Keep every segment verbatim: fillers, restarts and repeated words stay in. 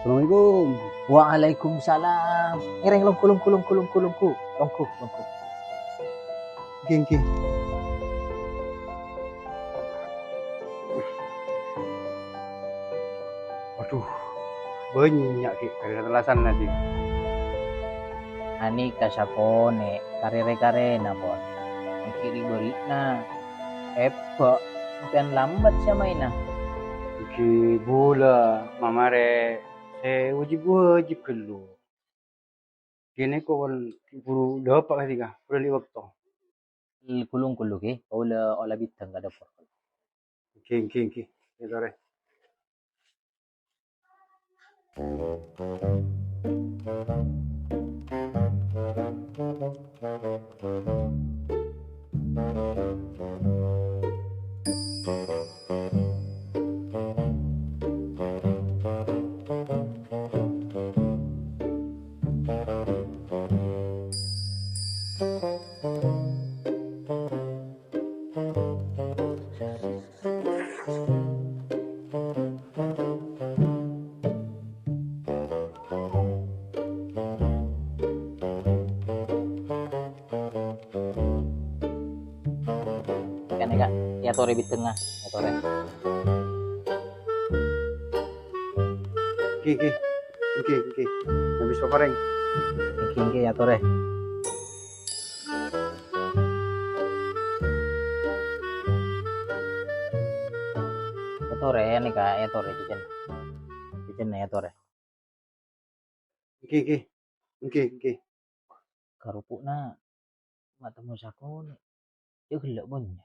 Assalamualaikum. Waalaikumsalam. Ngèrèng, longghu, longghu, longghu, longghu, longghu. Longghu, longghu. Ngghi, ngghi. Adu, bânnya' ghi' karè tellasan, Jing. Anèka sakonè' karè-rè-karèna, pon. Èngghi ri'-bâri'na. Èbâ, sampèyan lambât sè maènna. Èngghi bulâ, mamarè sè wâjib-wâjib ghâllu. Kènè' ko' pon buru dâpa' ka dhika, buru li' bâkto. L-, kulung-kulung, ghi, kaulâ ola bidâng ka dâpor. Èngghi, èngghi, èngghi. Yâ, torè. Kènè', Ka', èyatorè bidângnga, èyatorè. Èngghi, èngghi. Èngghi, èngghi. Abis paparèng. Èngghi, èngghi, èyatorè. Èyatorè, nèka, èyatorè, cècèn. Cècèn, èyatorè. Èngghi, èngghi. Èngghi, èngghi. Karopo'na ma' temmo sakonè'. Yâ ghellâ' bânnya'.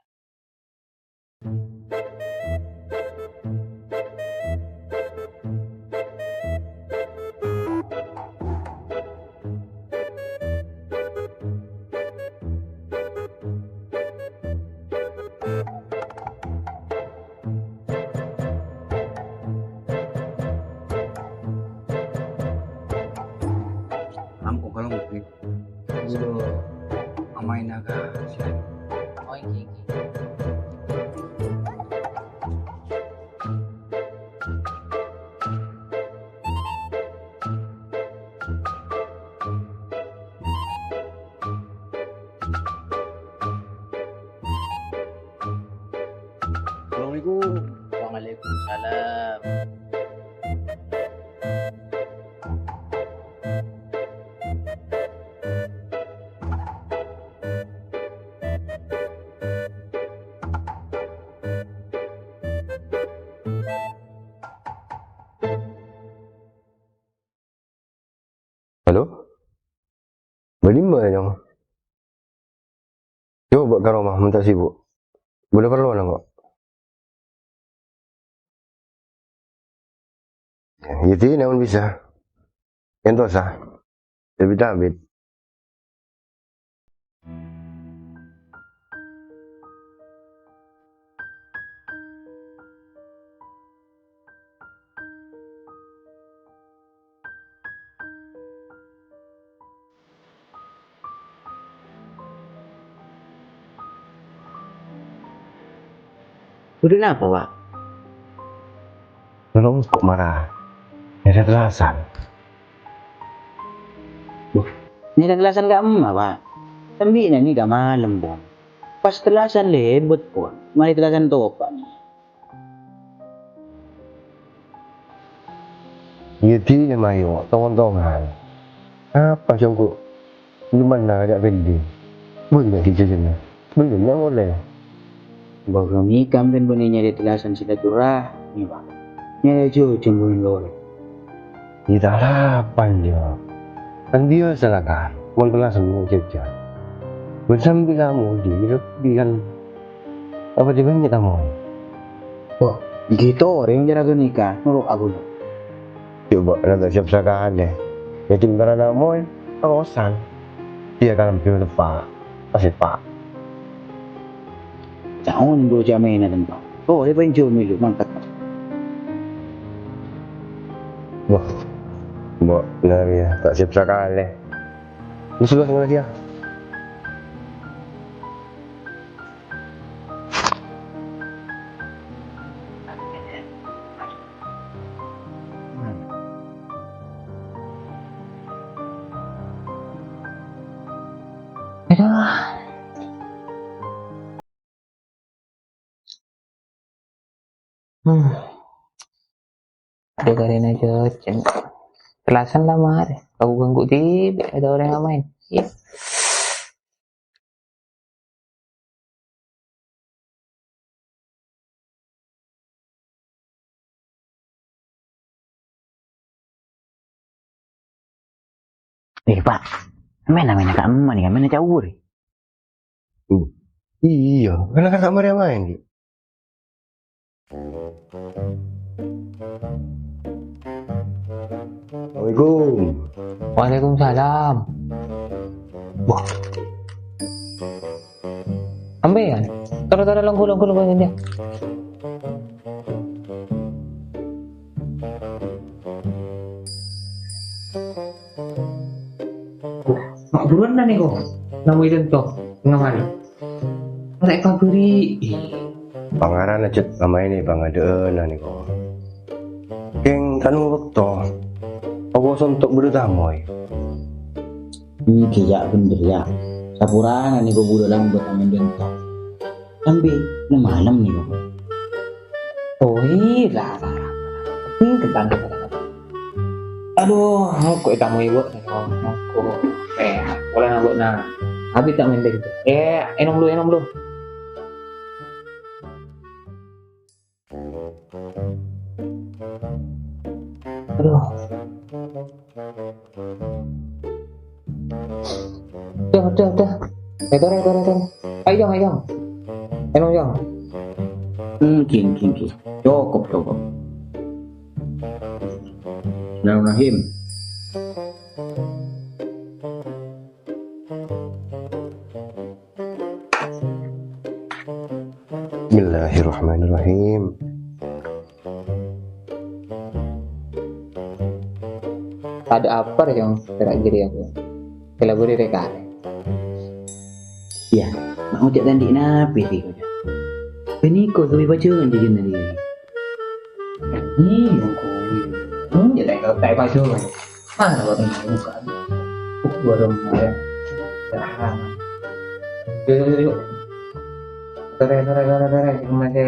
Am, kok kalau mungkin. Dulu, amain naga. Oh, iki, iki. Assalamualaikum. Waalaikumsalam. Halo? Bâdâ dimma, Nyong? Coba ka roma, mon ta' sibuk. Bâdâ parlo, nangko'. Yâ, dina mon bisa. Entosa. Abit-abit. Bâdâ napa, Pa'? Tolong kok marah. Nyarè tellasan. Duh, nyarè tellasan ka'emma, Pa'? Sambi nèka malem, Pon. Pas tellasan lebet, Pon. Marè tellasan topa'. Iyâ, dina mayu, tong-ontongan. Apa songko'? Dimma ajâ' pending? Bânnè dijhâjhâna. Bânnè molè. Bâgâ mèka ampèyan bânnè nyarè tellasan silaturahmi, Pa'. Nyarè jhâjhân bânnè lorè. Iyâ, ta' lapan, yâ. Kan biyasa la, Ka'. Mon tellasan jhâjhân. Bân sambi kamu di, di kan Apa jhâ' bânnya' tamoy? Wah, gitu, rèng jârâ ghânèka, noro' aku. Coba, na ta' siap sakalè. Yâ, tim karana moy, kaosan. Iyâ, kan lebbi teppa'. Pas teppa'. Taon bro jamena tempa'. Oh, dia pengen jom dulu, mantap. Wah, mbok, nah, ya, ta' siap sakalè. Wis, wis, ngono, ya. Yah. Hmm. Dâ' karèna jhâjhân. Tellasan la marè. Ganggu-ganggu dhibi' bâdâ orèng amaèn. Iyâ. Eh, Pak. Mèna, mèna ka' emma nèka, mèna caur. Hmm. Iyâ, kan kakak marè maèn, Ki. Assalamualaikum. Waalaikumsalam. Wah. Sampèyan? Toro, toro, longghu, longghu, longghu, longghu. Ma' buruwânna nèko, namoi Lento, tengnga marè. Ora èkabhâri. Pangarana, Cèt, amaènè pangadâ'ânna nèko. Kèng tanu bâkto. Apa sonto' buru tamoi? Èngghi, yâ, bhender, yâ. Saporana nèko bulâ lambât amèn Lento. Sambi malem nèko. Oh, iyâ, la, la, la. Iyâ, kentang, kentang, kentang. Adhu, engko' ètamoi bâ'na, engko'. Eh, polana bâ'na. Abit ta' mendek. Eh, ènom lu, ènom lu. Adhu. Udah, udah, udah. Eh, tore, tore, tore. Ayo, Jong, ayo, Jong. Ayo, Jong. Hmm, ghi, ghi, ghi. Cukup, cukup. Bismillahirrahmanirrahim. Bismillahirrahmanirrahim. Tadâ' apa rè, Jong, pèra' jârèya, Bu? Kala bâri' rè karè. Iyâ, ma' ngoca' ta' andi' napè, sè ngoca'. Bânnè ko' duwâ' bâjângan jârèya. Iyâ, ko'. Hmm, jâ' ta' ta' bâjângan. Mana waktu buka? Warung ya. Yuk, yuk, yuk. Tore, tore, tore, tore. Cuma se,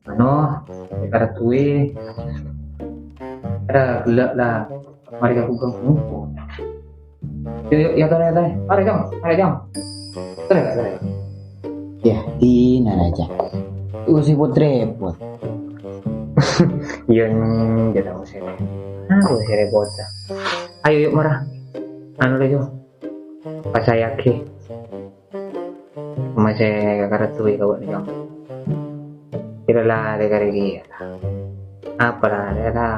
ano, se karettui. Ada gelak lah. Mari aku ganggu. Yuk, yuk, ya, tore, tore. Mari, Jong. Mari, Jong. Tore, tore. Yâ, dinah rajâ. Ghun sè repot-repot. Iyâ, jâ' ta' osa rè. Ah, osa rè bocah. Ayo, yuk, mara. Anu, Lejo. Pacajâghi. Masè kakarettui ka bâ'na, Jong. Kèra la, rè karè kèya. Apa la, rè la.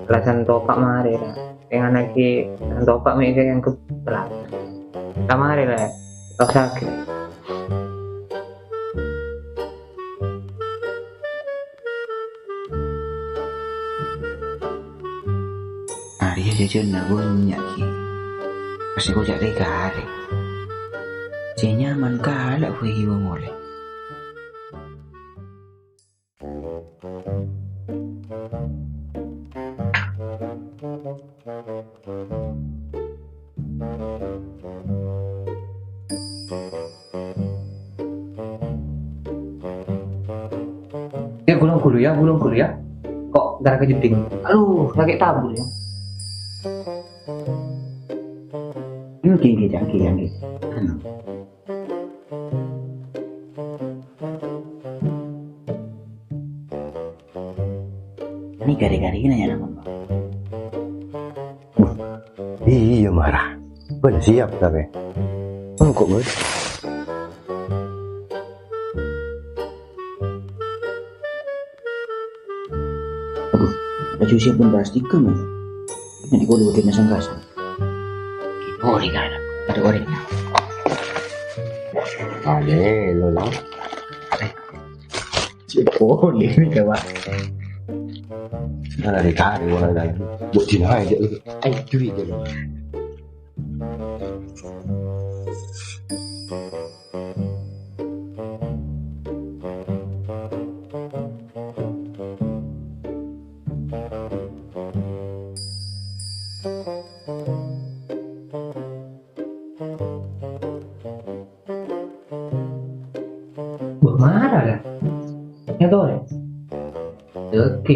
Alasan topa' marè, la. Sèngana ghi' topa' mè' ghi' yang ke-, telat. Ta' marè, la. Ta' usah ghi'. Arèya jhâjhânna bânnya', ghi. Pas èkoca' rè-karè. Sè nyaman kala' bhâi wa molè. Ya, gulung dulu ya, gulung dulu ya. Kok darah kejeding? Aduh, sakit tabur ya. Hmm, gini, gini, gini, gini. Anu. Ini kari-kari ini ya, Bang. Wah, iyâ, mara. Bân siap, tapè. Engko', Bân. Aduh, baju siap pun plastik kan, ya? Nanti kalau udah masang kasar. Orèng ana', ada orèng. Ada, lo, lo. Cek orèng ini, kawan. Nah, dari tadi, wala lagi. Buat Cina aja, lo. Ayo, curi aja, lo. Ada, ada. Ya, tuh, ya. Oke.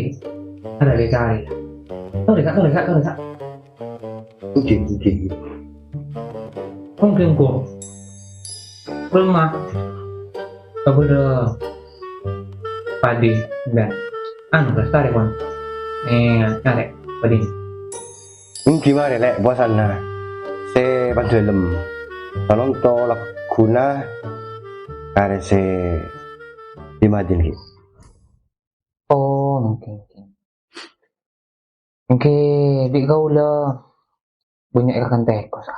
Ada, ada, cari. Tuh, Kak, tuh, Kak, tuh, Kak. Oke, oke. Oke, oke. Belum, Mak. Kabur dong. Padi, ben. Anu, lestari, pon. Eh, arè, padi. Èngghi marè, Lè', posanna sè padâlem. Salonto lagghuna karè sè dima'din, ghi. Oh, èngghi, èngghi. Èngghi, bi' kaulâ bânnya' èkakan tèko, sa.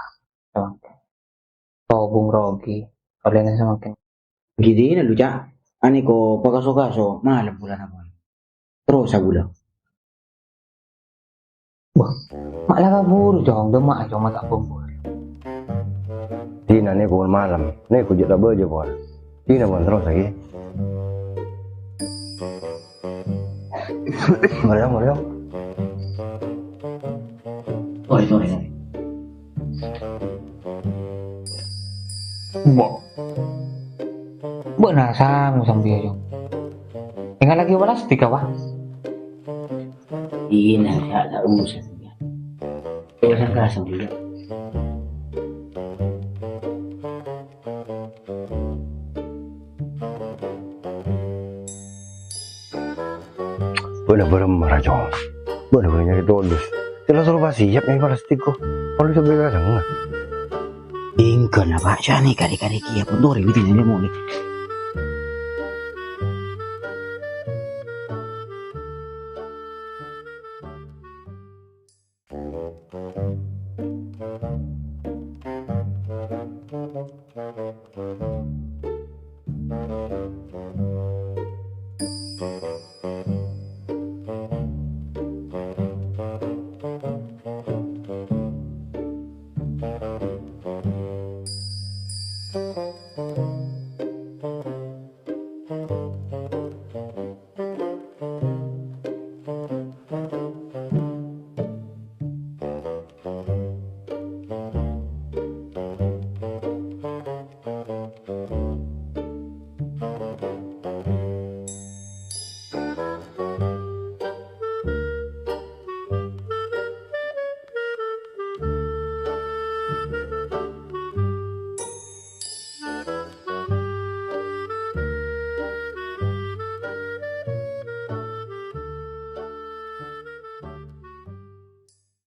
Samangkèn. Tobung rogi, ollèna samangkèn. Ghi dinah lu, Ca'. Anèko pakaso-kaso malem bulâna, pon. Terros sabulâ. Wah, ma' la kaburu, Cong. Dâ' emma'a, Cong, ma' ta' bâmbur. Dinah nèko malem. Nèko jhâ' ta' bâjâ, pon. Dinah, pon, terros lagi. Marèyong, marèyong. Sorry, sorry, sorry. Mbok. Mbok nasang sampèyan, Cong. Ènga' lagi plastik apa? Iyâ, nah, ta', ta' usah sampèyan. Ta' usah kasar, Cong. Bâ'na bârâmma, Rajo? Bâ'na bârâmma nyarè todus? Tèla soro pasèyap nyarè plastik ko. Kalau bisa beli kadang. Èngghi, Pak. Jâ' nè karè-karè kèya pon torè wèdina lè molè.